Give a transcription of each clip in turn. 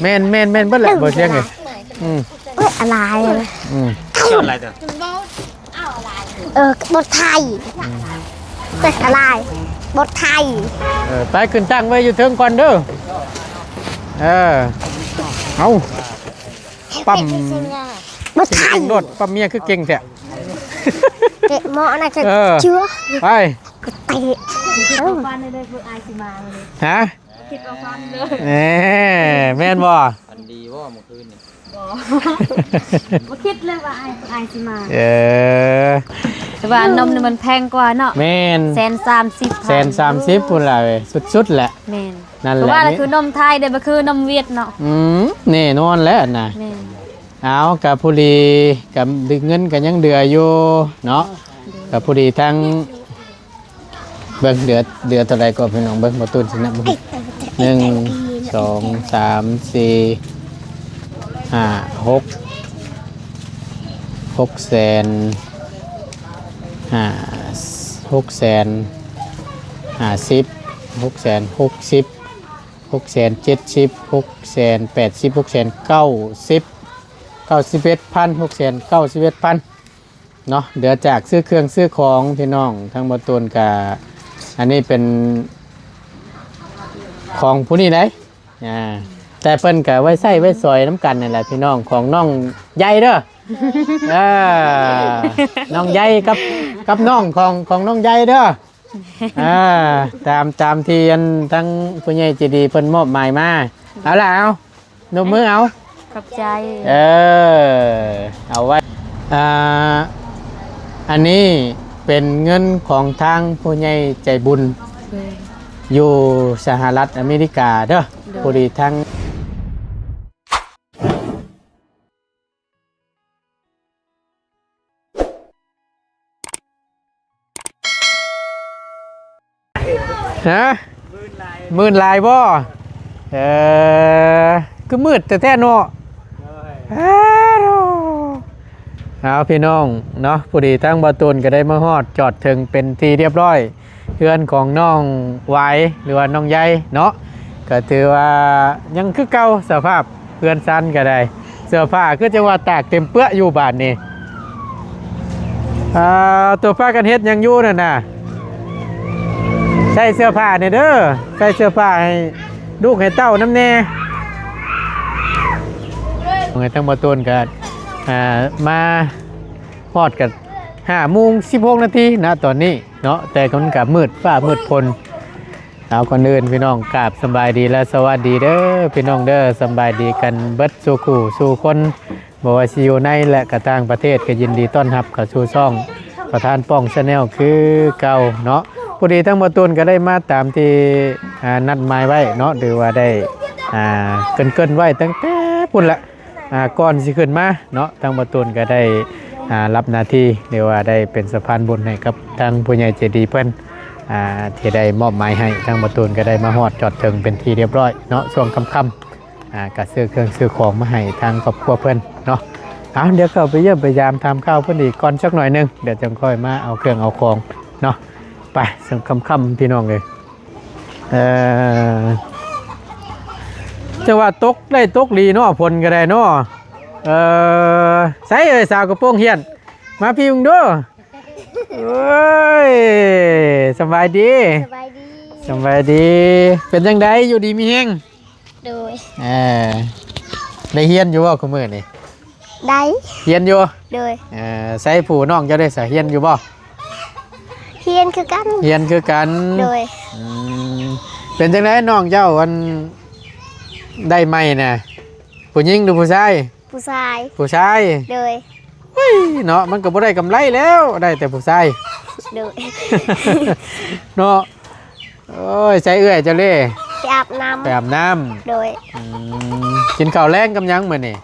ແມ່ນ ແມ່ນ ແມ່ນເບິດແຫຼະ ບໍ່ສຽງເອີຍ. ອືມ ເອີຍ ອາລາຍ ອືມ ເຈົ້າອາລາຍເດີ ເອີ ບົດໄທ ອືມ ເອີຍ ອາລາຍ ບົດໄທ. ເອີ ໄປຂຶ້ນຕັ້ງໄວ້ຢູ່ເທິງກ່ອນເດີ. ເອີ ເອົາ ປ້ຳ ບົດໄທ ເກັ່ງໂລດ ປ້ຳເມຍຄືເກັ່ງແທ້ ເຕະໝໍ້ນະ ເອີ ເຊື່ອ ໄປ ເຕະ ເອີ ຟັນເລີຍ ເບິ່ງອາຍຊິມາເລີຍ ຮະ? ຄິດວ່າຟັນເລີຍ ແໝ ແມ່ນບໍ່? ຝັນດີບໍ່ມື້ຄືນນີ້? ບໍ່ ບໍ່ຄິດເລີຍວ່າອາຍ ອາຍຊິມາ. ເອີ ແຕ່ວ່ານົມນີ້ມັນແພງກວ່າເນາະ. ແມ່ນ ແສນສາມສິບ ແສນສາມສິບພຸ້ນລະເວີຍ ສຸດໆແຫຼະ. ແມ່ນ ນັ້ນແຫຼະ ຄືນົມໄທເດ້ ບໍ່ຄືນົມຫວຽດເນາະ. ອືມ ແນ່ນອນແຫຼະນະ. ແມ່ນ ເອົາ ກະພໍດີ ກະເງິນກະຍັງເຫຼືອຢູ່ເນາະ. ກະພໍດີທັງ ເບິ່ງເຫຼືອ ເຫຼືອເທົ່າໃດກໍພີ່ນ້ອງເບິ່ງ ບໍ່ຕູນຊິນັບເບິ່ງ ໜຶ່ງ ສອງ ສາມ ສີ່ ຫ້າ ຫົກ ຫົກແສນ ຫ້າ ຫົກແສນຫ້າສິບ ຫົກແສນຫົກສິບ ຫົກແສນເຈັດສິບ ຫົກແສນແປດສິບ ຫົກແສນເກົ້າສິບ ເກົ້າສິບເອັດພັນ ຫົກແສນເກົ້າສິບເອັດພັນ ເນາະ. ເຫຼືອຈາກຊື້ເຄື່ອງຊື້ຂອງພີ່ນ້ອງ ທາງບໍ່ຕູນກະ ອັນນີ້ເປັນຂອງຜູ້ນີ້ໄດ໋ ອ່າ ແຕ່ເພິ່ນກະໄວ້ໃຊ້ໄວ້ສອຍນຳກັນນີ້ແຫຼະພີ່ນ້ອງ ຂອງນ້ອງໃຫຍ່ເດີ ເອີ ນ້ອງໃຫຍ່ກັບ ກັບນ້ອງຂອງ ຂອງນ້ອງໃຫຍ່ເດີ. ອ່າ ຕາມ ຕາມທີ່ອັນທາງຜູ້ໃຫຍ່ໃຈດີເພິ່ນມອບໝາຍມາ. ເອົາລະ ເອົາ ນົບມືເອົາ ຂອບໃຈ. ເອີ ເອົາໄວ້ ອ່າ ອັນນີ້ເປັນເງິນຂອງທາງຜູ້ໃຫຍ່ໃຈບຸນ ໂດຍ ຢູ່ສະຫະລັດອາເມລິກາເດີ. ໂດຍ ພໍດີທາງ ຮະ? ມື່ນຫຼາຍບໍ່? ເອີ ຄືມືດແທ້ໆເນາະ. ເອົາພີ່ນ້ອງເນາະ ພໍດີທາງບ່າວຕູນກໍໄດ້ມາຮອດຈອດເຖິງເປັນທີ່ຮຽບຮ້ອຍ ເຮືອນຂອງນ້ອງຫວາຍ ຫຼືວ່ານ້ອງໃຍເນາະ ກໍຖືວ່າຍັງຄືເກົ່າ ສະພາບເຮືອນຊານກໍໄດ້ ເສື້ອຜ້າຄືຈັ່ງວ່າຕາກເຕັມເປື້ອຢູ່ບາດນີ້. ອ່າ ໂຕພາກັນເຮັດຫຍັງຢູ່ນັ້ນນະ? ໃສ່ເສື້ອຜ້າແດ່ເດີ ໃສ່ເສື້ອຜ້າໃຫ້ລູກໃຫ້ເຕົ້ານຳແດ່. ທາງບ່າວຕູນກໍ ອ່າ ມາຮອດກໍຫ້າໂມງສິບຫົກນາທີນະຕອນນີ້ເນາະ ແຕ່ມັນກໍມືດຟ້າມືດຝົນ. ເອົາ ກ່ອນອື່ນພີ່ນ້ອງ ກາບສຳບາຍດີ ແລະ ສະຫວັດດີເດີພີ່ນ້ອງເດີ ສຳບາຍດີກັນເບິດສູ່ຄູ່ສູ່ຄົນ ບໍ່ວ່າຊິຢູ່ໃນ ແລະ ກະຕ່າງປະເທດ ກໍຍິນດີຕ້ອນຮັບເຂົ້າສູ່ຊ່ອງປະທານປ້ອງ Channel ຄືເກົ່າເນາະ. ພໍດີທາງບ່າວຕູນກໍໄດ້ມາຕາມທີ່ ອ່າ ນັດໝາຍໄວ້ເນາະ ຫຼືວ່າໄດ້ ອ່າ ເກີ່ນໆໄວ້ຕັ້ງແຕ່ພຸ້ນລະ ອ່າ ກ່ອນຊິຂຶ້ນມາເນາະ ທາງບ່າວຕູນກໍໄດ້ ອ່າ ຮັບໜ້າທີ່ ຫຼືວ່າໄດ້ເປັນສະພານບຸນໃຫ້ກັບທາງຜູ້ໃຫຍ່ໃຈດີເພິ່ນ ອ່າ ທີ່ໄດ້ມອບໝາຍໃຫ້ ທາງບ່າວຕູນກໍໄດ້ມາຮອດຈອດເຖິງເປັນທີ່ຮຽບຮ້ອຍເນາະ ຊ່ວງຄ່ຳໆ ອ່າ ກໍຊື້ເຄື່ອງຊື້ຂອງມາໃຫ້ທາງຄອບຄົວເພິ່ນເນາະ. ເອົາ ດຽວເຂົ້າໄປຢ້ຽມໄປຢາມຖາມຂ່າວເພິ່ນອີກກ່ອນຈັກໜ້ອຍໜຶ່ງ ດຽວຈັ່ງຄ່ອຍມາເອົາເຄື່ອງເອົາຂອງເນາະ. ໄປ ຊ່ວງຄ່ຳໆ ພີ່ນ້ອງເອີຍ. ເອີ ຈະວ່າຕົກໄດ້ຕົກດີເນາະ ຝົນກໍໄດ້ເນາະ. ເອີ ໃສເອີຍ ສາວກະໂປງຮຽນ ມາພີ້ເບິ່ງດູ. ໂອ້ຍ ສະບາຍດີ ສະບາຍດີ ສະບາຍດີ. ເປັນຈັ່ງໃດ ຢູ່ດີມີແຮງ? ໂດຍ ເອີ ໄດ້ຮຽນຢູ່ບໍ່ຄູ່ມື້ນີ້? ໄດ້ຮຽນຢູ່ ໂດຍ ເອີ ໃສຜູ້ນ້ອງເຈົ້າເດ້ ສະຮຽນຢູ່ບໍ່? ຮຽນຄືກັນ ຮຽນຄືກັນ ໂດຍ ອືມ ເປັນຈັ່ງໃດນ້ອງເຈົ້າ ອັນ ໄດ້ໃໝ່ນະ ຜູ້ຍິງຫຼືຜູ້ຊາຍ? ຜູ້ຊາຍ ຜູ້ຊາຍ ໂດຍ ໂອ້ຍ ເນາະ ມັນກໍບໍ່ໄດ້ກຳໄລແລ້ວ ໄດ້ແຕ່ຜູ້ຊາຍ ໂດຍ ເນາະ. ໂອ້ຍ ໃສເອື້ອຍເຈົ້າເດ້? ໄປອາບນ້ຳ ໄປອາບນ້ຳ ໂດຍ ອືມ ກິນເຂົ້າແລງກັບຫຍັງມື້ນີ້?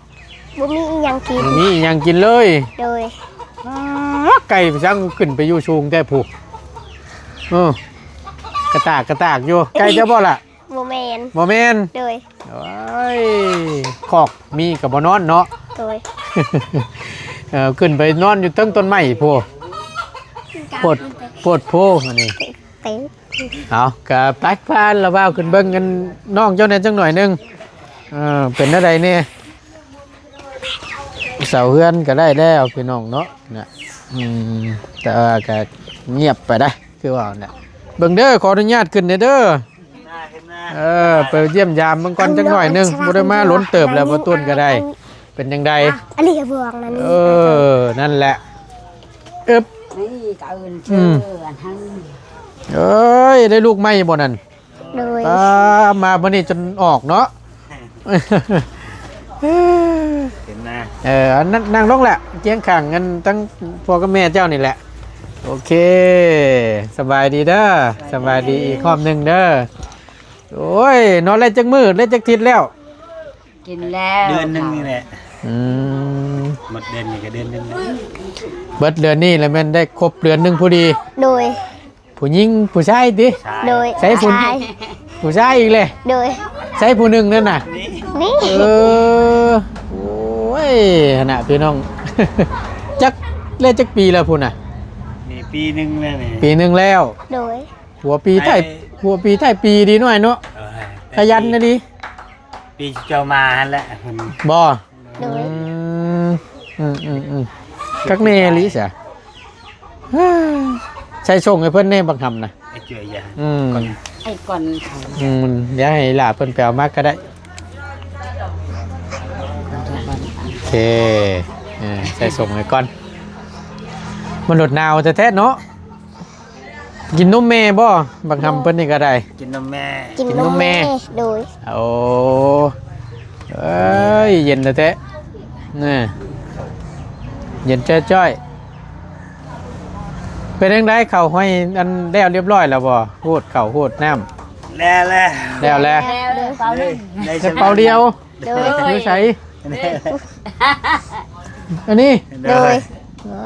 ບໍ່ມີອີ່ຫຍັງກິນ ບໍ່ມີອີ່ຫຍັງກິນເລີຍ ໂດຍ ອ້າ ໄກ່ໄປສັງຂຶ້ນໄປຢູ່ສູງແທ້ພຸ້ນ ເອີ ກະຕາກກະຕາກຢູ່ ໄກ່ເຈົ້າບໍ່ລະ? ບໍ່ແມ່ນ ບໍ່ແມ່ນ ໂດຍ ໂອ້ຍ ຄອກມີກໍບໍ່ນອນເນາະ ໂດຍ ເອີ ຂຶ້ນໄປນອນຢູ່ເທິງຕົ້ນໄມ້ພຸ້ນ ໂພດ ໂພດໂພອັນນີ້ ເອີ ເອົາ ກະໄປ ພາລະບ່າວຂຶ້ນເບິ່ງກັນ ນ້ອງເຈົ້າແດ່ຈັກໜ້ອຍໜຶ່ງ ເອີ ເປັນແນວໃດແດ່? ເສົາເຮືອນກໍໄດ້ແລ້ວພີ່ນ້ອງເນາະ ນະ ອືມ ແຕ່ວ່າກໍງຽບໄປໄດ໋ ຄືວ່ານັ້ນແຫຼະ. ເບິ່ງເດີ ຂໍອະນຸຍາດຂຶ້ນແດ່ເດີ. ເອີ ໄປຢ້ຽມຢາມເບິ່ງກ່ອນຈັກໜ້ອຍໜຶ່ງ ບໍ່ໄດ້ມາດົນເຕີບແລ້ວ ບໍ່ຕູນກໍໄດ້. ເປັນຈັ່ງໃດ? ອັນນີ້ກໍບວກນັ້ນ ເອີ ນັ້ນແຫຼະ ອຶບ ນີ້ກໍເອີ້ນ ອືມ ເອີ ອັນນັ້ນ ເອີຍ ໄດ້ລູກໃໝ່ບໍ່ນັ້ນ? ໂດຍ ປ້າ ມາມື້ນີ້ຈົນອອກເນາະ. ເຫັນນະ ເອີ ອັນນັ້ນ ນັ່ງລົງແຫຼະ ຄຽງຂ້າງກັນ ທັງພໍ່ກັບແມ່ເຈົ້ານີ້ແຫຼະ. ໂອເຄ ສະບາຍດີເດີ ສະບາຍດີອີກຮອບໜຶ່ງເດີ. ໂອ້ຍ ນອນໄດ້ຈັກມື້ ໄດ້ຈັກທິດແລ້ວ? ກິນແລ້ວ ເດືອນໜຶ່ງນີ້ແຫຼະ. ອືມ ໝົດເດືອນນີ້ກໍເດືອນໜຶ່ງແລ້ວ ເບິດເດືອນນີ້ແລ້ວແມ່ນໄດ້ຄົບເດືອນໜຶ່ງພໍດີ. ໂດຍ ຜູ້ຍິງຜູ້ຊາຍຕິ? ໂດຍ ໃສຜູ້ ຜູ້ຊາຍ ຜູ້ຊາຍອີກແຫຼະ. ໂດຍ ໃສຜູ້ໜຶ່ງນັ້ນນະ? ນີ້ ເອີ ໂອ້ຍ ຫັ້ນນະພີ່ນ້ອງ ຈັກ ແລ້ວຈັກປີແລ້ວພຸ້ນນະ? ນີ້ປີໜຶ່ງແລ້ວນີ້ ປີໜຶ່ງແລ້ວ. ໂດຍ ຫົວປີທ້າຍ ໄປ ຫົວປີທ້າຍປີດີໜ້ອຍເນາະ. ເອີ ຂະຫຍັນນະດີ ປີເຈົ້າມາຫັ້ນແຫຼະ ບໍ່? ໂດຍ ອືມ ອືມໆ ຄັກແນ່ອີ່ຫຼີຊະ. ໃສ່ສົ່ງໃຫ້ເພິ່ນແດ່ບັກຫຳນະ ໄອ້ເຈ້ຍຢາ ອືມ ໄອ້ກ່ອນ ອືມ ດຽວໃຫ້ຫຼ້າເພິ່ນໄປເອົາມາກໍໄດ້. ໂອເຄ ເອີ ໃສ່ສົ່ງໃຫ້ກ່ອນ. ມັນໂດດໜາວແທ້ໆເນາະ. ກິນນົມແມ່ບໍ່? ບັກຫຳເພິ່ນນີ້ກໍໄດ້ ກິນນົມແມ່ ກິນນົມແມ່ ກິນນົມແມ່ ໂດຍ ໂອ້ ເອີຍ ເຢັນແທ້ໆ ນະ ເຢັນຈ້ອຍໆ. ເປັນຈັ່ງໃດ ເຂົ້າຫ້ອຍອັນແລ້ວລຽບຮ້ອຍແລ້ວບໍ່? ຮູດເຂົ້າຮູດນ້ຳ ແລ້ວແລ້ວ ແລ້ວແລ້ວ ແລ້ວເລີຍ ເປົ່າໜຶ່ງ ໄດ້ ໄດ້ ແຕ່ເປົ່າດຽວ. ໂດຍ ຢູ່ໃສ? ອັນນີ້ ໂດຍ ອ່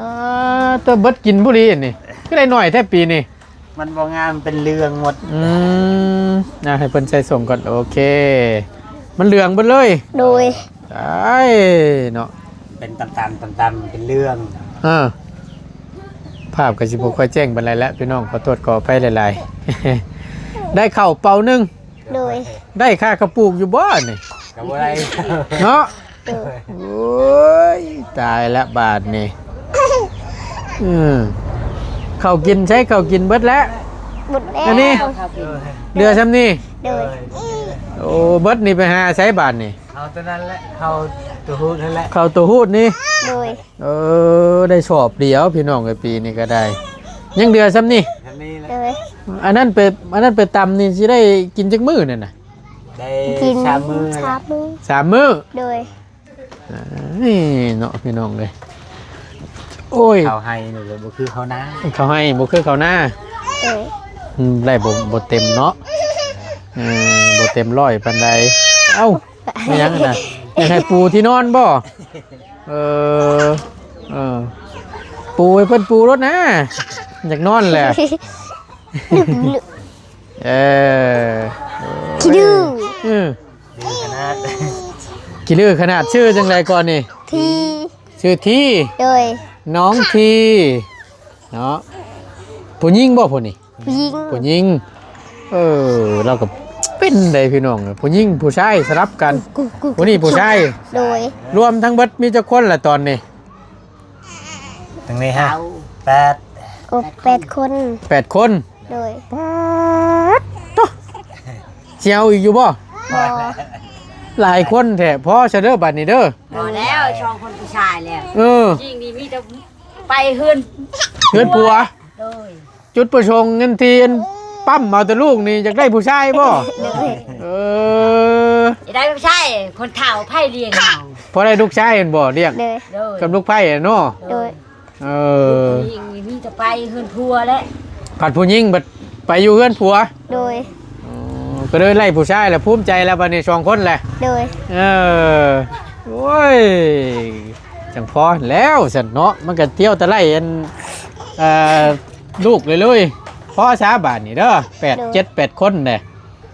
າ ຕົວເບິດກິນຜູ້ດີອັນນີ້ ຄືໄດ້ໜ້ອຍແທ້ປີນີ້. ມັນບໍ່ງາມ ເປັນເຫຼືອງໝົດ. ອືມ ອ່າ ໃຫ້ເພິ່ນໃສ່ສົ່ງກ່ອນ. ໂອເຄ ມັນເຫຼືອງເບິດເລີຍ. ໂດຍ ຕາຍເນາະ ເປັນຕຳໆ ຕຳໆ ເປັນເຫຼືອງ. ເອີ ພາບກໍຊິບໍ່ຄ່ອຍແຈ້ງປານໃດແຫຼະ ພີ່ນ້ອງ ຂໍໂທດຂໍອະໄພຫຼາຍໆ. ໄດ້ເຂົ້າເປົາໜຶ່ງ. ໂດຍ ໄດ້ຄ່າເຂົ້າປູກຢູ່ບໍ່ນີ້? ກໍບໍ່ໄດ້ເນາະ. ໂດຍ ໂອ້ຍ ຕາຍລະບາດນີ້. ເອີ ເຂົ້າກິນໃຊ້ ເຂົ້າກິນເບິດແລ້ວ ເບິດແລ້ວ ອັນນີ້ ເຫຼືອຊ່ຳນີ້. ໂດຍ ໂອ້ ເບິດນີ້ໄປຫາໃຊ້ບາດນີ້? ເອົາຕົວນັ້ນແຫຼະ ເຂົ້າໂຕຮູດຫັ້ນແຫຼະ ເຂົ້າໂຕຮູດນີ້. ໂດຍ ເອີ ໄດ້ສອບດຽວ ພີ່ນ້ອງເອີຍ ປີນີ້ກໍໄດ້ ຍັງເຫຼືອຊ່ຳນີ້. ໂດຍ ອັນນັ້ນໄປ ອັນນັ້ນໄປຕຳນີ້ຊິໄດ້ກິນຈັກມື້ນັ້ນນະ? ໄດ້ ກິນສາມມື້ ສາມມື້ ສາມມື້. ໂດຍ ນີ້ເນາະ ພີ່ນ້ອງເອີຍ ໂອ້ຍ ເຂົ້າໄຮ່ນີ້ບໍ່ຄືເຂົ້ານາ ເຂົ້າໄຮ່ບໍ່ຄືເຂົ້ານາ. ໂດຍ ອືມ ໄດ້ບໍ່ ບໍ່ເຕັມເນາະ ເອີ ບໍ່ເຕັມຮ້ອຍປານໃດ. ເອົ້າ ແມ່ນຫຍັງນະ? ຢາກໃຫ້ປູທີ່ນອນບໍ່? ເອີ ເອີ ປູໃຫ້ເພິ່ນປູໂລດນະ ຢາກນອນແຫຼະ. ເອີ ຂີ້ດື້ ອືມ ດື້ຂະໜາດ ຂີ້ດື້ຂະໜາດ. ຊື່ຈັ່ງໃດກ່ອນນີ້? ທີ ຊື່ທີ. ໂດຍ ນ້ອງທີເນາະ. ຜູ້ຍິງບໍ່ຜູ້ນີ້? ຜູ້ຍິງ ຜູ້ຍິງ. ເອີ ລາວກໍເປັນໄດ໋ພີ່ນ້ອງ ຜູ້ຍິງຜູ້ຊາຍສະຫຼັບກັນ. ຜູ້ນີ້ຜູ້ຊາຍ. ໂດຍ ລວມທັງເບິດມີຈັກຄົນລະຕອນນີ້? ທັງນີ້ຮະ ເກົ້າ ແປດ ໂອ້ ແປດຄົນ ແປດຄົນ. ໂດຍ ປາດໂທ້ ຊິເອົາອີກຢູ່ບໍ່? ບໍ່ ຫຼາຍຄົນແທ້ ພໍຊະເດີບາດນີ້ເດີ. ພໍແລ້ວ ສອງຄົນຜູ້ຊາຍແລ້ວ. ເອີ ຍິງນີ້ມີແຕ່ໄປເຮືອນ ເຮືອນຜົວ. ໂດຍ ຈຸດປະສົງເງິນທີ່ອັນປ້ຳເອົາແຕ່ລູກນີ້ ຢາກໄດ້ຜູ້ຊາຍບໍ່? ໂດຍ ເອີ ຢາກໄດ້ຜູ້ຊາຍ ຄົນເຖົ້າໃຜລ້ຽງເອົາ. ພໍໄດ້ລູກຊາຍແມ່ນບໍ່ລ້ຽງ? ໂດຍ ໂດຍ ກັບລູກໃພ້ເນາະ. ໂດຍ ເອີ ຜູ້ຍິງມີແຕ່ໄປເຮືອນຜົວແຫຼະ ພັດຜູ້ຍິງບັດໄປຢູ່ເຮືອນຜົວ. ໂດຍ ອໍ ກໍເລີຍໄດ້ຜູ້ຊາຍແລ້ວ ພູມໃຈແລ້ວບັດນີ້ສອງຄົນແຫຼະ. ໂດຍ ເອີ ໂອ້ຍ ຈັ່ງພໍແລ້ວຊັ້ນເນາະ ມັນກໍທ່ຽວແຕ່ໄລ່ອັນ ເອີ ລູກເລີຍໆ. ພໍຊະບາດນີ້ເດີ ແປດ ໂດຍ ເຈັດແປດຄົນແຫຼະ.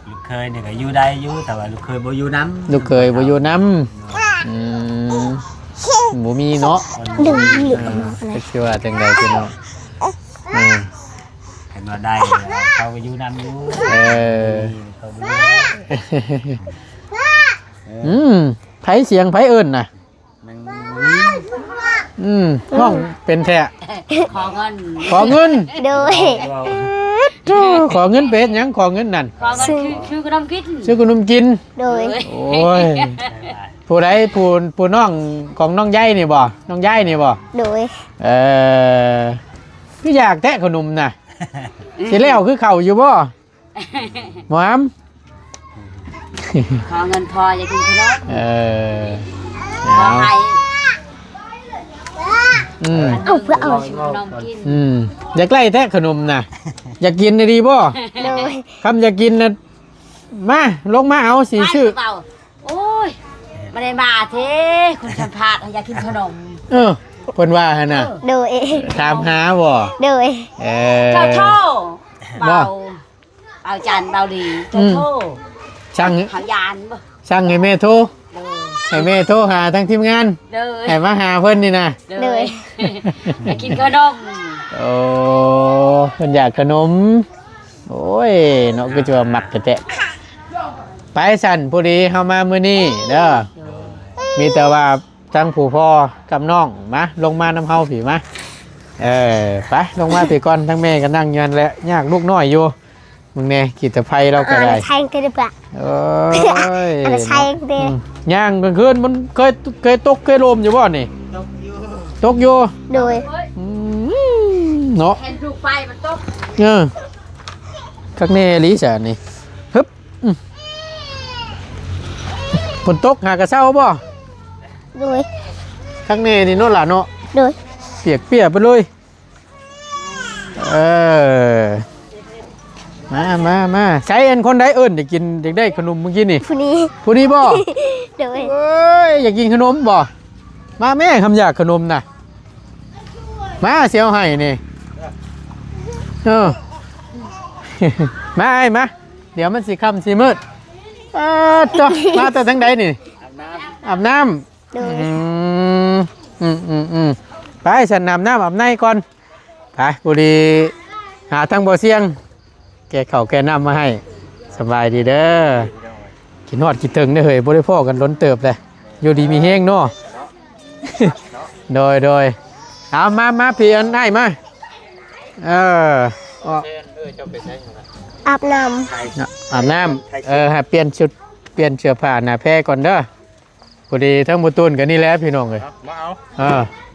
ລູກເຂີຍນີ້ກໍຢູ່ໄດ້ຢູ່ ແຕ່ວ່າລູກເຂີຍບໍ່ຢູ່ນຳ ລູກເຂີຍບໍ່ຢູ່ນຳ. ອືມ ບໍ່ມີເນາະ ຄົນບໍ່ມີ. ເອີ ຈັກຊິວ່າຈັ່ງໃດພີ່ນ້ອງ. ເອີ ຄັນວ່າໄດ້ ເຂົາກໍຢູ່ນຳຢູ່. ເອີ ເຂົາບໍ່ຢູ່. ເອີ ອືມ ໃຜສຽງໃຜເອີ້ນນະ? ນາງ ອືມ ນ້ອງເປັນແທ້ ຂໍເງິນ ຂໍເງິນ ໂດຍ ໂທ້ ຂໍເງິນໄປເຮັດຫຍັງ? ຂໍເງິນນັ້ນ ຂໍເງິນ ຊື້ ຊື້ ຊື້ຂະໜົມກິນ ຊື້ຂະໜົມກິນ ໂດຍ ໂອ້ຍ ຜູ້ໃດ? ຜູ້ ຜູ້ນ້ອງຂອງນ້ອງໃຫຍ່ນີ້ບໍ່? ນ້ອງໃຫຍ່ນີ້ບໍ່? ໂດຍ ເອີ ຄືຢາກແທ້ຂະໜົມນະ ຊິແລ້ວຄືເຂົ້າຢູ່ບໍ່? ໝາມ ຂໍເງິນພໍ່ຢາກກິນຂະໜົມ ເອີ ຂໍໃຫ້ ອືມ ເອົາເພື່ອເອົາ ຊື້ຂະໜົມກິນ ອືມ ຢາກໄດ້ແທ້ຂະໜົມນະ ຢາກກິນອີ່ຫຼີບໍ່? ໂດຍ ຄຳຢາກກິນນະ ມາ ລົງມາເອົາ ຊິຊື້ ໂອ້ຍ ບໍ່ໄດ້ມາເທ ຄົນສຳພາດຢາກກິນຂະໜົມ ເອີ ເພິ່ນວ່າຫັ້ນນະ ເອີ ໂດຍ ຖາມຫາບໍ່? ໂດຍ ເອີ ເຈົ້າໂທ ບໍ່ ເບົາ ເອົາຈານເບົາດີ ອືມ ໂທ ສັ່ງ ເຂົາຢ້ານບໍ່? ສັ່ງໃຫ້ແມ່ໂທ ໂດຍ ໃຫ້ແມ່ໂທຫາທາງທີມງານ ໂດຍ ໃຫ້ມາຫາເພິ່ນນີ້ນະ ໂດຍ ໂດຍ ຢາກກິນຂະໜົມ ໂອ້ ເພິ່ນຢາກຂະໜົມ ໂອ້ຍ ເນາະ ຄືຈະວ່າມັກແທ້ໆ ໄປຊັ້ນ ພໍດີເຮົາມາມື້ນີ້ເດີ ໂດຍ ມີແຕ່ວ່າ ທັງຜູ້ພໍ່ກັບນ້ອງ ມາ ລົງມານຳເຮົາພີ້ ມາ ເອີ ໄປ ລົງມາພີ້ກ່ອນ ທັງແມ່ກໍນັ່ງຢູ່ຫັ້ນແຫຼະ ຍາກລູກນ້ອຍຢູ່ ມຶງແນ່ ກີດຕະໄພລາວກໍໄດ້ ອັນນັ້ນແທງເດ້ ເອີຍ ອັນນັ້ນແທງເດ້ ອືມ ຍ່າງກາງຄືນມັນເຄີຍ ເຄີຍຕົກເຄີຍລົ້ມຢູ່ບໍ່ນີ້? ຕົກຢູ່ ຕົກຢູ່ ໂດຍ ອືມ ເນາະ ເຫັນລູກໄຟມັນຕົກ ເອີ ຄັກແນ່ອີ່ຫຼີຊະນີ້ ຮຶບ ອືມ ຝົນຕົກຫາກະເຊົາບໍ່? ໂດຍ ຄັກແນ່ນີ້ເນາະຫຼານເນາະ ໂດຍ ປຽກເປຍໄປເລີຍ ເອີ ມາ ມາ ມາ ໃສ ອັນຄົນໃດເອີ້ນຢາກກິນ ຢາກໄດ້ຂະໜົມມື້ກີ້ນີ້? ຜູ້ນີ້ ຜູ້ນີ້ບໍ່? ໂດຍ ເອີຍ ຢາກກິນຂະໜົມບໍ່? ມາແມ່ ຄຳຢາກຂະໜົມນະ ມາ ຊິເອົາໃຫ້ນີ້ ເອີ ມາ ອ້າຍມາ ດຽວມັນຊິຄ່ຳຊິມືດ ປາດໂທ້ ມາແຕ່ທາງໃດນີ້? ອາບນ້ຳ ອາບນ້ຳ ໂດຍ ອືມ ອືມ ອືມ ອືມ ໄປຊັ້ນ ອາບນ້ຳອາບໃນກ່ອນ ໄປ ຜູ້ດີຫາທາງບໍ່ສຽງ ແກ່ເຂົ້າແກ່ນ້ຳມາໃຫ້ ສະບາຍດີເດີ ກິນຮອດກິນເຖິງເດີເຮີ້ຍ ບໍ່ໄດ້ພໍ້ກັນດົນເຕີບແລ້ວ ຢູ່ດີມີແຮງເນາະ ໂດຍ ໂດຍ ເອົາ ມາ ມາ ພີ່ ອັນອ້າຍມາ ເອີ ເອີ ເຈົ້າໄປໃສ? ອາບນ້ຳ ອາບນ້ຳ ເອີ ໃຫ້ປ່ຽນຊຸດ ປ່ຽນເສື້ອຜ້າໜ້າແພກ່ອນເດີ ພໍດີທັງບໍ່ຕູນກັນນີ້ແຫຼະພີ່ນ້ອງເອີຍ ມາເອົາ ເອີ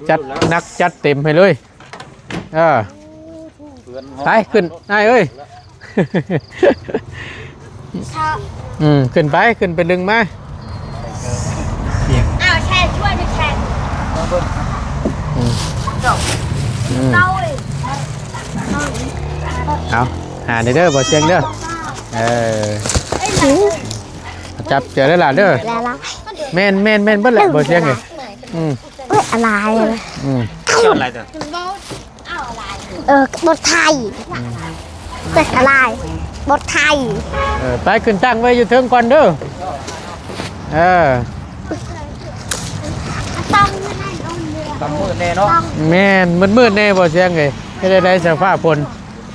ຈັດໜັກຈັດເຕັມໃຫ້ເລີຍ ເອີ ໄປຂຶ້ນອ້າຍເອີຍ ອືມ ຂຶ້ນໄປ ຂຶ້ນໄປດຶງມາ ອ້າວ ແຊນ ຊ່ວຍແຊນ ອືມ ອືມ ເອົາ ຫາໄດ້ເດີ ບໍ່ສຽງເດີ ເອີ ຈັບເສື້ອເດີຫຼານເດີ ແມ່ນ ແມ່ນ ແມ່ນເບິດແຫຼະ ບໍ່ສຽງເອີຍ ອືມ ອາລາຍ ອືມ ເຈົ້າອາລາຍເດີ ເອີ ບົດໄທ ອືມ ເປັນອາລາຍ ບົດໄທ ເອີ ໄປຂຶ້ນຕັ້ງໄວ້ຢູ່ເທິງກ່ອນເດີ ເອີ ຕຳມືດແນ່ເນາະ ແມ່ນ ມືດໆແນ່ ບໍ່ສຽງເອີຍ ເຮັດໄດ້ໃດສະພາບຝົນ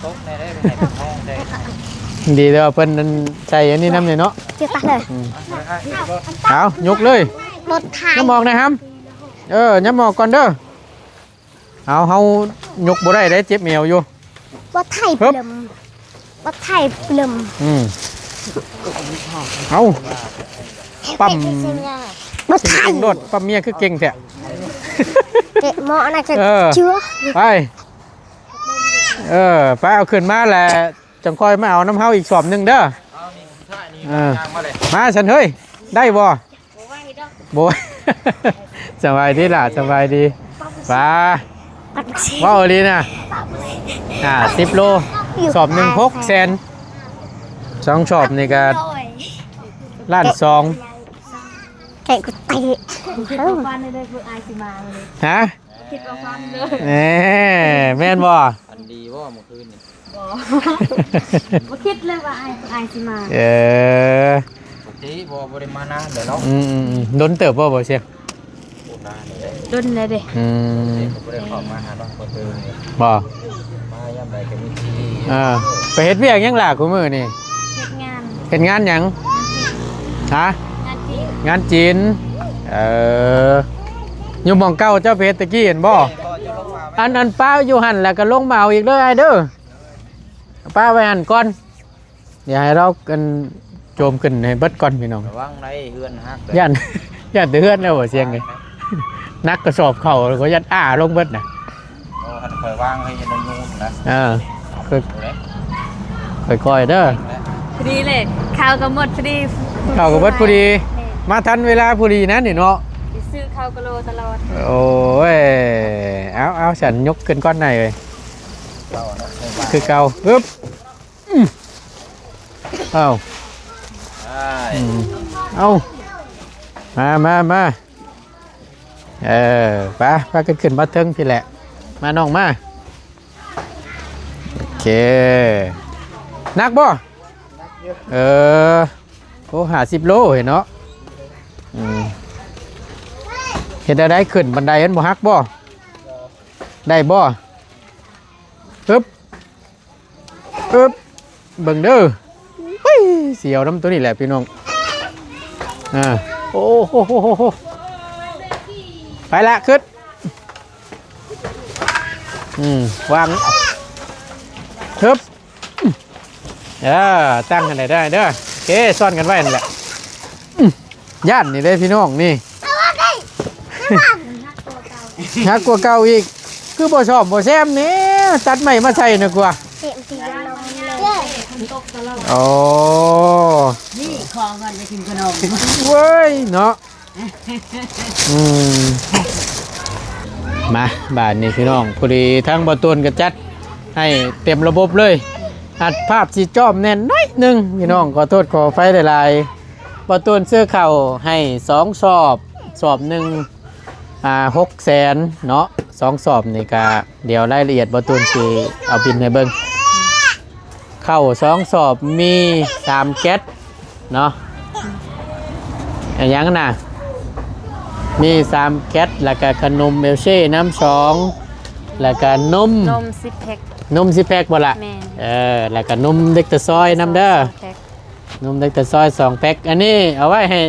ຕົກແນ່ເດ້ ໃຫ້ມັນຮ້ອງແດ່ ດີແລ້ວເພິ່ນໃສ່ອັນນີ້ນຳແນ່ເນາະ ເກັບປະເລີຍ ອືມ ເອົາ ຍົກເລີຍ ລົດໄຖ ຍຳອອກນະຫຳ ເອີ ຍຳອອກກ່ອນເດີ ເອົາ ເຮົາຍົກບໍ່ໄດ້ເດ້ ເຈັບແອວຢູ່ ລົດໄຖປຶມ ລົດໄຖປຶມ ອືມ ເອົາ ປ້ຳ ລົດໄຖ ເກັ່ງໆໂລດ ປ້ຳເມຍຄືເກັ່ງແທ້ ເຕະໝໍ້ນະ ເອີ ເຊື່ອ ໄປ ເອີ ໄປເອົາຂຶ້ນມາແຫຼະ ຈັ່ງຄ່ອຍມາເອົານຳເຮົາອີກສອບໜຶ່ງເດີ ເອີ ມາຊັ້ນເຮີ້ຍ ໄດ້ບໍ່? ບໍ່ ສະບາຍດີຫຼ້າ ສະບາຍດີ ປາ ເວົ້າອີ່ຫຼີນະ ຫ້າສິບໂລ ສອບໜຶ່ງຫົກແສນ ສອງສອບນີ້ກະລ້ານສອງ ແກະກູເຕະ ຄິດວ່າຟັນເດີ ອ້າຍຊິມາ ຮະ? ຄິດວ່າຟັນເດີ ແໝ ແມ່ນບໍ່? ຝັນດີບໍ່ມື້ຄືນນີ້? ບໍ່ ບໍ່ຄິດເລີຍວ່າອ້າຍ ອ້າຍຊິມາ ເອີ ປົກກະຕິບໍ່ ບໍ່ໄດ້ມານານແລ້ວເນາະ ອືມໆໆ ດົນເຕີບບໍ່ ບໍ່ສຽງ? ໂອ້ ນານແລ້ວເດ້ ດົນແລ້ວເດ້ ອືມ ບໍ່ໄດ້ເຂົ້າມາຫານ້ອງຄົນອື່ນ ບໍ່ ມາຍາມໃດກໍມີທີ່ ເອີ ໄປເຮັດວຽກຫຍັງລະຄູ່ມື້ນີ້? ເຮັດງານ ເຮັດງານຫຍັງ? ຮະ? ງານຈີນ ງານຈີນ. ເອີ ຢູ່ໝ່ອງເກົ່າເຈົ້າໄປເຮັດຕະກີ້ຫັ້ນບໍ່? ອັນ ອັນປ້າຢູ່ຫັ້ນ ແລ້ວກໍລົງມາເອົາອີກເດີອ້າຍເດີ. ປ້າໄວ້ຫັ້ນກ່ອນ. ດຽວໃຫ້ລາວ ອັນ ໂຈມຂຶ້ນໃຫ້ເບິດກ່ອນພີ່ນ້ອງ. ລະວັງໄດ້ເຮືອນຫັກເດີ. ຢ້ານ ຢ້ານແຕ່ເຮືອນແລ້ວບໍ່ ສຽງເອີຍ. ໜັກກະສອບເຂົ້າ ແລ້ວກໍຢ້ານອ້າລົງເບິດນະ. ໂອ້ ຄັນຂ້ອຍວາງໃຫ້ຢູ່ໃນຍູນນະ. ເອີ ຄ່ອຍໆເດີ. ພໍດີເລີຍ ເຂົ້າກໍໝົດພໍດີ. ເຂົ້າກໍເບິດພໍດີ. ແມ່ນ ມາທັນເວລາພໍດີນະນີ້ເນາະ. ໄປຊື້ເຂົ້າກະໂລຕະຫຼອດ. ໂອ້ຍ ເອົາໆ ສັນຍົກຂຶ້ນກ່ອນນາຍເອີຍ. ຄືເກົ່າ. ອຶບ. ອືມ ເອົາ ໄດ້ ອືມ ເອົາ ມາ ມາ ມາ ເອີ ໄປ ພາກັນຂຶ້ນມາເທິງພີ້ແຫຼະ ມານ້ອງມາ. ໂອເຄ ໜັກບໍ່? ໜັກຢູ່. ເອີ ໂອ້ ຫ້າສິບໂລເຫັນເນາະ. ອືມ ເຮັດແນວໃດ? ຂຶ້ນບັນໄດມັນບໍ່ຫັກບໍ່? ໄດ້ບໍ່? ອຶບ. ອຶບ ເບິ່ງເດີ. ເຮີ້ຍ ສຽວນຳໂຕນີ້ແຫຼະພີ່ນ້ອງ. ອ່າ ໂອ້ໂຫ ໄປລະ ຂຶ້ນ. ອືມ ວາງ ຮຶບ ເອີ ຕັ້ງຫັ້ນແຫຼະ ໄດ້ເດີ. ໂອເຄ ຊ້ອນກັນໄວ້ຫັ້ນແຫຼະ. ອືມ ຢ້ານນີ້ເດ້ພີ່ນ້ອງນີ້ ຮັກກວ່າເກົ່າອີກ. ຄືບໍ່ສ້ອມບໍ່ແຊມແດ່ ຕັດໄມ້ມາໃສ່ນະກວ່າ. ໂອ້ ນີ້ຂອງເພິ່ນໄປກິນຂະໜົມ ເວີຍເນາະ. ອືມ ມາ ບາດນີ້ພີ່ນ້ອງ ພໍດີທາງບໍ່ຕູນກໍຈັດໃຫ້ເຕັມລະບົບເລີຍ. ອັດພາບຊິຈ້ອມແໜ້ນໜ້ອຍໜຶ່ງພີ່ນ້ອງ ຂໍໂທດຂໍອະໄພຫຼາຍໆ. ບໍ່ຕູນຊື້ເຂົ້າໃຫ້ສອງສອບ ສອບໜຶ່ງ ອ່າ ຫົກແສນເນາະ. ສອງສອບນີ້ກະ ດຽວລາຍລະອຽດບໍ່ຕູນຊິເອົາບິນໃຫ້ເບິ່ງ. ເຂົ້າສອງສອບມີສາມແກັດເນາະ. ອີຫຍັງນະ? ມີສາມແກັດ ແລ້ວກະຂະໜົມເອວເຊ່ນຳສອງ ແລ້ວກະນົມ ນົມສິບແພັກ ນົມສິບແພັກບໍ່ລະ? ແມ່ນ ເອີ ແລ້ວກະນົມເລັກຕາຊອຍນຳເດີ ສອງແພັກ. ນົມເລັກຕາຊອຍສອງແພັກ ອັນນີ້ເອົາໄວ້ໃຫ້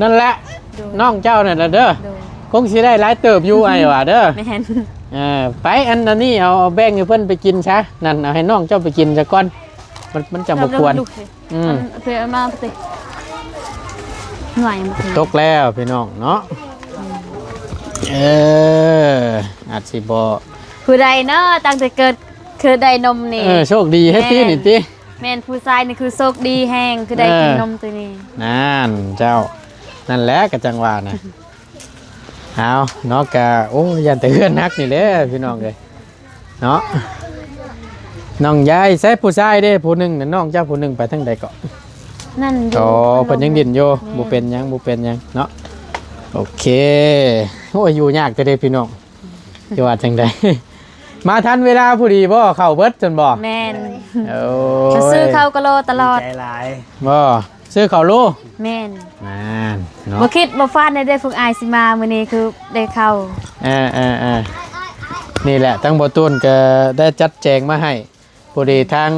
ນັ້ນລະ ໂດຍ ນ້ອງເຈົ້ານັ້ນລະເດີ ໂດຍ ຄົງຊິໄດ້ຫຼາຍເຕີບຢູ່ ອ້າຍວ່າເດີ ແມ່ນ ເອີ ໄປ ອັນ ອັນນີ້ເອົາ ເອົາແບ່ງໃຫ້ເພິ່ນໄປກິນຊະ ນັ້ນ ເອົາໃຫ້ນ້ອງເຈົ້າໄປກິນຊະກ່ອນ ມັນ ມັນຈັ່ງບໍ່ຄວນ ອືມ ເອົາມາຕິ ໜ່ວຍຍັງບໍ່ເຖິງ ຕົກແລ້ວພີ່ນ້ອງເນາະ ອືມ ເອີ ອາດຊິບໍ່ ຜູ້ໃດເນາະ ຕັ້ງແຕ່ເກີດ ຄືໄດ້ນົມນີ້ ເອີ ໂຊກດີແທ້ຕິ ແມ່ນ ນີ້ຕິ ແມ່ນ ຜູ້ຊາຍນີ້ຄືໂຊກດີແຮງ ຄືໄດ້ ເອີ ກິນນົມໂຕນີ້ ນັ້ນເຈົ້າ ນັ້ນແຫຼະ ກະຈັ່ງວ່ານະ ເອົາເນາະ ກະ ໂອ້ ຢ້ານແຕ່ເຮືອນຫັກນີ້ແຫຼະພີ່ນ້ອງເອີຍເນາະ. ນ້ອງຍາຍ ໃສຜູ້ຊາຍເດ້ ຜູ້ໜຶ່ງນະ ນ້ອງເຈົ້າຜູ້ໜຶ່ງໄປທາງໃດເກາະ? ນັ້ນຢູ່ ອໍ ເພິ່ນຍັງດິ້ນຢູ່ ແມ່ນ ບໍ່ເປັນຫຍັງ ບໍ່ເປັນຫຍັງເນາະ ໂອເຄ. ໂອ້ຍ ຢູ່ຍາກແທ້ເດ້ພີ່ນ້ອງ ຈະວ່າຈັ່ງໃດ ມາທັນເວລາພໍດີບໍ່? ເຂົ້າເບິດຊັ້ນບໍ່? ແມ່ນ ໂອ້ຍ ຊື້ເຂົ້າກະໂລຕະຫຼອດ ດີໃຈຫຼາຍ ບໍ່ ຊື້ເຂົ້າໂລ ແມ່ນ ນັ້ນເນາະ ບໍ່ຄິດບໍ່ຝັນເດ້ ເດ້ພວກອ້າຍຊິມາມື້ນີ້ ຄືໄດ້ເຂົ້າ ເອີໆໆ ນີ້ແຫຼະ ທາງບໍ່ຕູນກໍໄດ້ຈັດແຈງມາໃຫ້ ພໍດີທາງ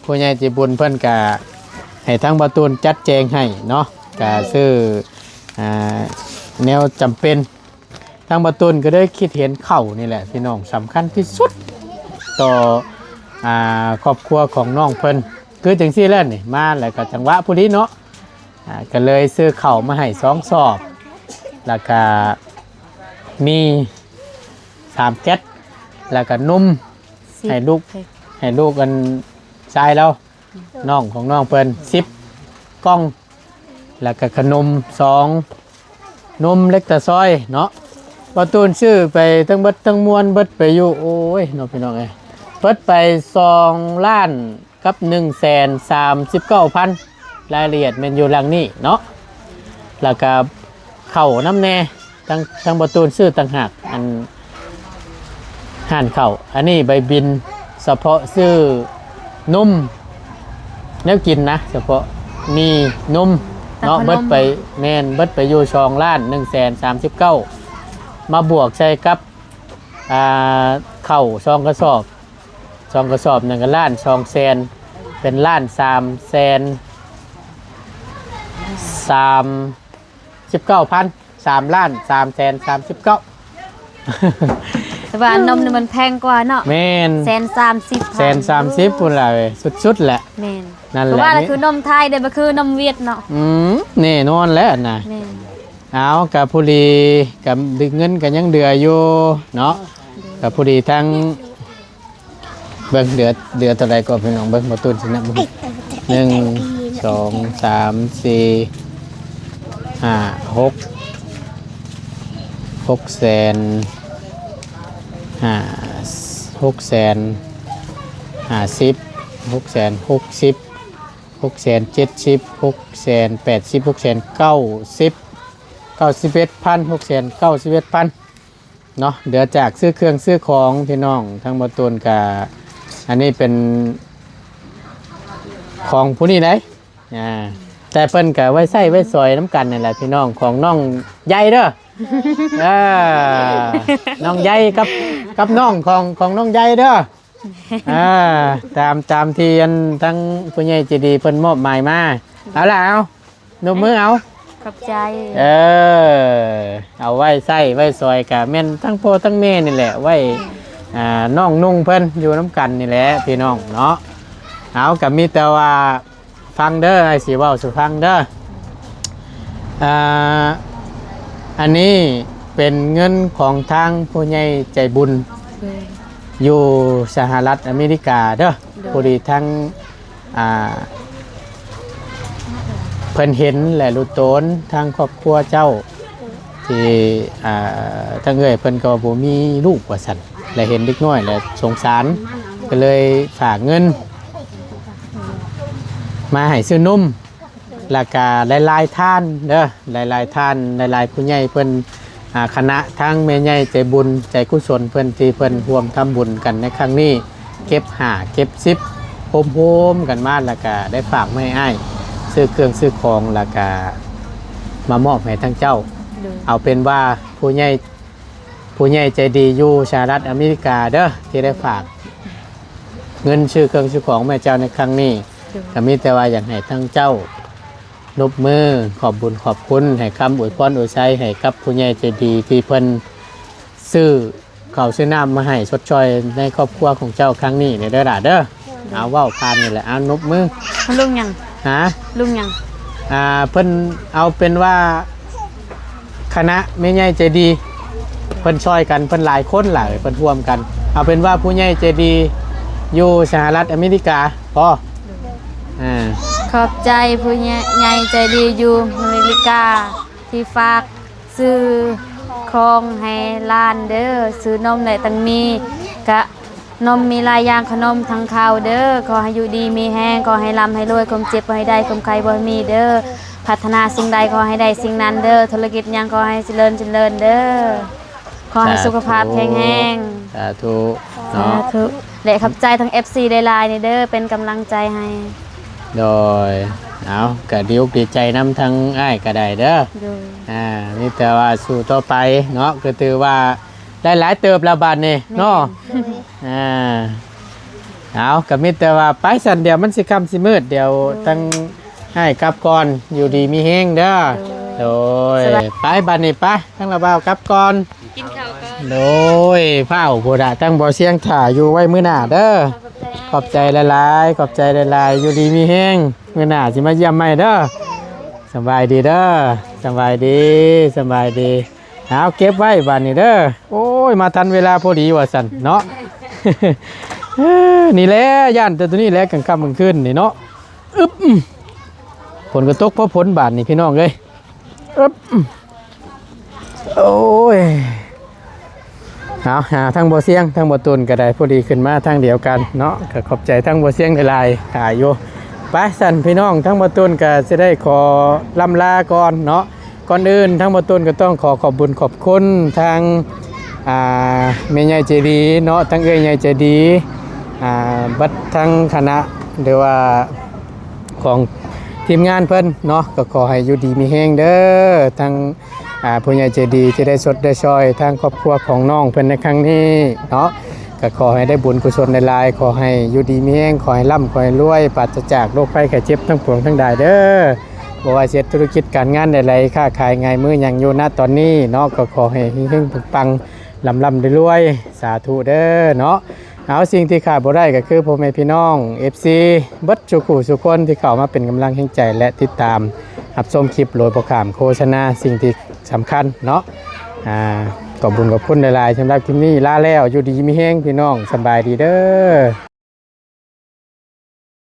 ຜູ້ໃຫຍ່ໃຈບຸນເພິ່ນກະໃຫ້ທາງບໍ່ຕູນຈັດແຈງໃຫ້ເນາະ ກະຊື້ ອ່າ ແນວຈຳເປັນ ທາງບໍ່ຕູນກໍເລີຍຄິດເຫັນເຂົ້ານີ້ແຫຼະພີ່ນ້ອງ ສຳຄັນທີ່ສຸດຕໍ່ ອ່າ ຄອບຄົວຂອງນ້ອງເພິ່ນ ຄືຈັ່ງຊີ້ແຫຼະນີ້ ມາແລ້ວກໍຈັງຫວະພໍດີເນາະ ອ່າ ກໍເລີຍຊື້ເຂົ້າມາໃຫ້ສອງສອບ ແລ້ວກໍມີສາມແກັດ ແລ້ວກໍນົມ ສິບ ໃຫ້ລູກ ແພັກ ໃຫ້ລູກອັນຊາຍລາວ ນ້ອງຂອງນ້ອງເພິ່ນ ສິບກ່ອງ ແລ້ວກະຂະໜົມສອງ ນົມເລັກຕາຊອຍເນາະ ບໍ່ຕູນຊື້ໄປທັງເບິດທັງມວນ ເບິດໄປຢູ່ ໂອ້ຍເນາະ ພີ່ນ້ອງເອີຍ ເບິດໄປສອງລ້ານກັບໜຶ່ງແສນສາມສິບເກົ້າພັນ ລາຍລະອຽດແມ່ນຢູ່ຫຼັງນີ້ເນາະ ແລ້ວກະເຂົ້ານຳແດ່ ທັງ ທັງບໍ່ຕູນຊື້ຕ່າງຫາກ ອັນ ຮ້ານເຂົ້າ ອັນນີ້ໃບບິນສະເພາະຊື້ນົມ ແນວກິນນະ ສະເພາະມີນົມເນາະ ແລ້ວກໍ ເບິດໄປ ແມ່ນ ເບິດໄປຢູ່ສອງລ້ານໜຶ່ງແສນສາມສິບເກົ້າ ມາບວກໃສ່ກັບ ອ່າ ເຂົ້າສອງກະສອບ ສອງກະສອບນັ້ນກໍລ້ານສອງແສນ ເປັນລ້ານສາມແສນສາມ ສິບເກົ້າພັນ ສາມລ້ານສາມແສນສາມສິບເກົ້າ ແຕ່ວ່າອັນນົມນີ້ມັນແພງກວ່າເນາະ ແມ່ນ ແສນສາມສິບພັນ ແສນສາມສິບພຸ້ນລະເອີຍ ສຸດໆແຫຼະ ແມ່ນ ນັ້ນແຫຼະ ຄືນົມໄທເດ້ ບໍ່ຄືນົມຫວຽດເນາະ ອືມ ແນ່ນອນແຫຼະນະ ແມ່ນ ເອົາ ກະພໍດີ ກະເງິນກະຍັງເຫຼືອຢູ່ເນາະ ກະພໍດີທັງ ເບິ່ງເຫຼືອ ເຫຼືອເທົ່າໃດກໍພີ່ນ້ອງ ເບິ່ງບໍ່ຕູນຊິນັບ ໜຶ່ງ ສອງ ສາມ ສີ່ ຫ້າ ຫົກ ຫົກແສນ ຫ້າ ຫົກແສນຫ້າສິບ ຫົກແສນຫົກສິບ ຫົກແສນເຈັດສິບ ຫົກແສນແປດສິບ ຫົກແສນເກົ້າສິບ ເກົ້າສິບເອັດພັນ ຫົກແສນເກົ້າສິບເອັດພັນ ເນາະ ເຫຼືອຈາກຊື້ເຄື່ອງຊື້ຂອງພີ່ນ້ອງ ທາງບໍ່ຕູນກະ ອັນນີ້ເປັນຂອງຜູ້ນີ້ໃດ໋ ອ່າ ແຕ່ເພິ່ນກະໄວ້ໃຊ້ໄວ້ສອຍນຳກັນນີ້ແຫຼະພີ່ນ້ອງ ຂອງນ້ອງໃຫຍ່ເດີ ເອີ ນ້ອງໃຫຍ່ກັບ ກັບນ້ອງຂອງ ຂອງນ້ອງໃຫຍ່ເດີ ອ່າ ຕາມ ຕາມທີ່ອັນທາງຜູ້ໃຫຍ່ໃຈດີເພິ່ນມອບໝາຍມາ ເອົາລະ ເອົາ ນົບມືເອົາ ຂອບໃຈ ເອີ ເອົາໄວ້ໃຊ້ໄວ້ສອຍກະແມ່ນທັງພໍ່ທັງແມ່ນີ້ແຫຼະ ໄວ້ ອ່າ ນ້ອງນຸ່ງເພິ່ນຢູ່ນຳກັນນີ້ແຫຼະພີ່ນ້ອງເນາະ ເອົາ ກະມີແຕ່ວ່າຟັງເດີ ອ້າຍຊິເວົ້າສູ່ຟັງເດີ ອ່າ ອັນນີ້ເປັນເງິນຂອງທາງຜູ້ໃຫຍ່ໃຈບຸນ ໂດຍ ຢູ່ສະຫະລັດອາເມລິກາເດີ ໂດຍ ພໍດີທາງ ອ່າ ເພິ່ນເຫັນ ແລະ ຮູ້ຕົນທາງຄອບຄົວເຈົ້າ ທີ່ ອ່າ ທາງເອື້ອຍເພິ່ນກໍບໍ່ມີລູກວ່າຊັ້ນ ແລະ ເຫັນເດັກນ້ອຍ ແລະ ສົງສານ ກໍເລີຍຝາກເງິນມາໃຫ້ຊື້ນົມ ແລ້ວກະຫຼາຍໆທ່ານເດີ ຫຼາຍໆທ່ານ ຫຼາຍໆຜູ້ໃຫຍ່ເພິ່ນ ອ່າ ຄະນະທັງແມ່ໃຫຍ່ໃຈບຸນໃຈກຸສົນເພິ່ນ ທີ່ເພິ່ນຮ່ວມທຳບຸນກັນໃນຄັ້ງນີ້ ເກັບຫ້າເກັບສິບ ໂຮມໆກັນມາ ແລ້ວກະໄດ້ຝາກມາໃຫ້ອ້າຍ ຊື້ເຄື່ອງຊື້ຂອງ ແລ້ວກະມາມອບໃຫ້ທາງເຈົ້າ ໂດຍ ເອົາເປັນວ່າຜູ້ໃຫຍ່ ຜູ້ໃຫຍ່ໃຈດີຢູ່ສະຫະລັດອາເມລິກາເດີ ທີ່ໄດ້ຝາກເງິນຊື້ເຄື່ອງຊື້ຂອງມາໃຫ້ເຈົ້າໃນຄັ້ງນີ້ ໂດຍ ກະມີແຕ່ວ່າຢາກໃຫ້ທາງເຈົ້າ ນົບມືຂອບບຸນຂອບຄຸນ ໃຫ້ຄຳອວຍພອນອວຍໄຊໃຫ້ກັບຜູ້ໃຫຍ່ໃຈດີ ທີ່ເພິ່ນຊື້ເຂົ້າຊື້ນ້ຳມາໃຫ້ຊົດຊ່ອຍໃນຄອບຄົວຂອງເຈົ້າຄັ້ງນີ້ເດີຫຼ້າເດີ. ເອົາ ເວົ້າຜ່ານນີ້ແຫຼະ ເອົາ ນົບມື. ລຸງຫຍັງ? ຫາ? ລຸງຫຍັງ? ອ່າ ເພິ່ນເອົາເປັນວ່າ ຄະນະແມ່ໃຫຍ່ໃຈດີ ເພິ່ນຊ່ອຍກັນ ເພິ່ນຫຼາຍຄົນຫຼາຍ ເພິ່ນຮ່ວມກັນ ເອົາເປັນວ່າຜູ້ໃຫຍ່ໃຈດີຢູ່ສະຫະລັດອາເມລິກາພໍ. ອ່າ ຂອບໃຈຜູ້ໃຫຍ່ໃຈດີຢູ່ອາເມລິກາ ທີ່ຝາກຊື້ຂອງໃຫ້ຫຼານເດີ ຊື້ນົມ ແລະ ທັງມີກະ ນົມມີຫຼາຍຢ່າງ ຂະໜົມທັງເຂົ້າເດີ. ຂໍໃຫ້ຢູ່ດີມີແຮງ ຂໍໃຫ້ລ່ຳໃຫ້ລວຍ ຄວາມເຈັບບໍ່ໃຫ້ໄດ້ ຄວາມໄຂ້ບໍ່ໃຫ້ມີເດີ. ປາດຖະໜາສິ່ງໃດຂໍໃຫ້ໄດ້ສິ່ງນັ້ນເດີ. ທຸລະກິດຫຍັງຂໍໃຫ້ຈະເລີນຈະເລີນເດີ. ຂໍໃຫ້ສຸຂະພາບແຂງແຮງ. ສາທຸ ສາທຸ ເນາະ ແລະ ຂອບໃຈທັງເອັຟຊີຫຼາຍໆນີ້ເດີ ເປັນກຳລັງໃຈໃຫ້. ໂດຍ ເອົາ ກະດີອົກດີໃຈນຳທັງອ້າຍກະໄດ້ເດີ. ໂດຍ ອ່າ ມີແຕ່ວ່າສູ້ຕໍ່ໄປເນາະ ກໍຖືວ່າ ໄດ້ຫຼາຍເຕີບແລ້ວບາດນີ້ເນາະ. ແມ່ນ ໂດຍ ອ່າ ເອົາ ກໍມີແຕ່ວ່າໄປຊັ້ນ ດຽວມັນຊິຄ່ຳຊິມືດ ດຽວ ໂດຍ ທາງອ້າຍກັບກ່ອນ ຢູ່ດີມີແຮງເດີ. ໂດຍ ໂດຍ ສະບາຍ ໄປບາດນີ້ໄປ ທາງລາວບ່າວກັບກ່ອນ ກິນເຂົ້າກ່ອນ. ໂດຍ ຟ້າວພຸ້ນລະ ທາງບໍ່ສຽງຖ້າຢູ່ໄວ້ມື້ໜ້າເດີ. ຂອບໃຈ ຂອບໃຈຫຼາຍໆ ຂອບໃຈຫຼາຍໆ ຢູ່ດີມີແຮງ ມື້ໜ້າຊິມາຢ້ຽມໃໝ່ເດີ. ສະບາຍດີເດີ ສະບາຍດີ ສະບາຍດີ. ເອົາ ເກັບໄວ້ບາດນີ້ເດີ. ໂອ້ຍ ມາທັນເວລາພໍດີວ່າຊັ້ນເນາະ. ນີ້ແຫຼະ ຢ້ານແຕ່ໂຕນີ້ແຫຼະ ກາງຄ່ຳກາງຄືນນີ້ເນາະ. ອຶບ ຝົນກໍຕົກພໍຝົນບາດນີ້ພີ່ນ້ອງເອີຍ. ອຶບ ໂອ້ຍ ເອົາ ຫາທາງບໍ່ສຽງ ທາງບໍ່ຕູນກໍໄດ້ ພໍດີຂຶ້ນມາທາງດຽວກັນເນາະ. ກໍຂອບໃຈທາງບໍ່ສຽງຫຼາຍໆ ຖ້າຢູ່. ໄປຊັ້ນພີ່ນ້ອງ ທາງບໍ່ຕູນກໍຊິໄດ້ຂໍລ່ຳລາກ່ອນເນາະ. ກ່ອນອື່ນທາງບໍ່ຕູນກໍຕ້ອງຂໍຂອບບຸນຂອບຄຸນທາງ ອ່າ ແມ່ໃຫຍ່ໃຈດີເນາະ ທາງເອື້ອຍໃຫຍ່ໃຈດີ ອ່າ ເບິດທັງຄະນະ ຫຼືວ່າຂອງທີມງານເພິ່ນເນາະ. ກໍຂໍໃຫ້ຢູ່ດີມີແຮງເດີ ທາງ ອ່າ ຜູ້ໃຫຍ່ໃຈດີທີ່ໄດ້ຊົດໄດ້ຊ່ອຍທາງຄອບຄົວຂອງນ້ອງເພິ່ນໃນຄັ້ງນີ້ເນາະ. ກໍຂໍໃຫ້ໄດ້ບຸນກຸສົນຫຼາຍໆ ຂໍໃຫ້ຢູ່ດີມີແຮງ ຂໍໃຫ້ລ່ຳ ຂໍໃຫ້ລວຍ ປາສະຈາກໂລກໄພໄຂ້ເຈັບທັງປວງທັງຫຼາຍເດີ. ບໍ່ວ່າຊິເຮັດທຸລະກິດການງານໃດໆ ຄ້າຂາຍງ່າຍມືຫຍັງຢູ່ນະຕອນນີ້ເນາະ ກໍຂໍໃຫ້ເຮັງໆ ປັງໆ ລ່ຳໆ ລວຍໆ ສາທຸເດີເນາະ. ເອົາ ສິ່ງທີ່ຂາດບໍ່ໄດ້ກໍຄືພໍ່ແມ່ພີ່ນ້ອງ ເອັຟຊີ ເບິດສູ່ຄູ່ສູ່ຄົນທີ່ເຂົ້າມາເປັນກຳລັງແຮງໃຈ ແລະ ຕິດຕາມຮັບຊົມຄລິບໂດຍບໍ່ຂ້າມໂຄສະນາ ສິ່ງທີ່ສຳຄັນເນາະ. ອ່າ ຂອບບຸນຂອບຄຸນຫຼາຍໆ ສຳລັບຄລິບນີ້ລາແລ້ວ ຢູ່ດີມີແຮງພີ່ນ້ອງ ສະບາຍດີເດີ.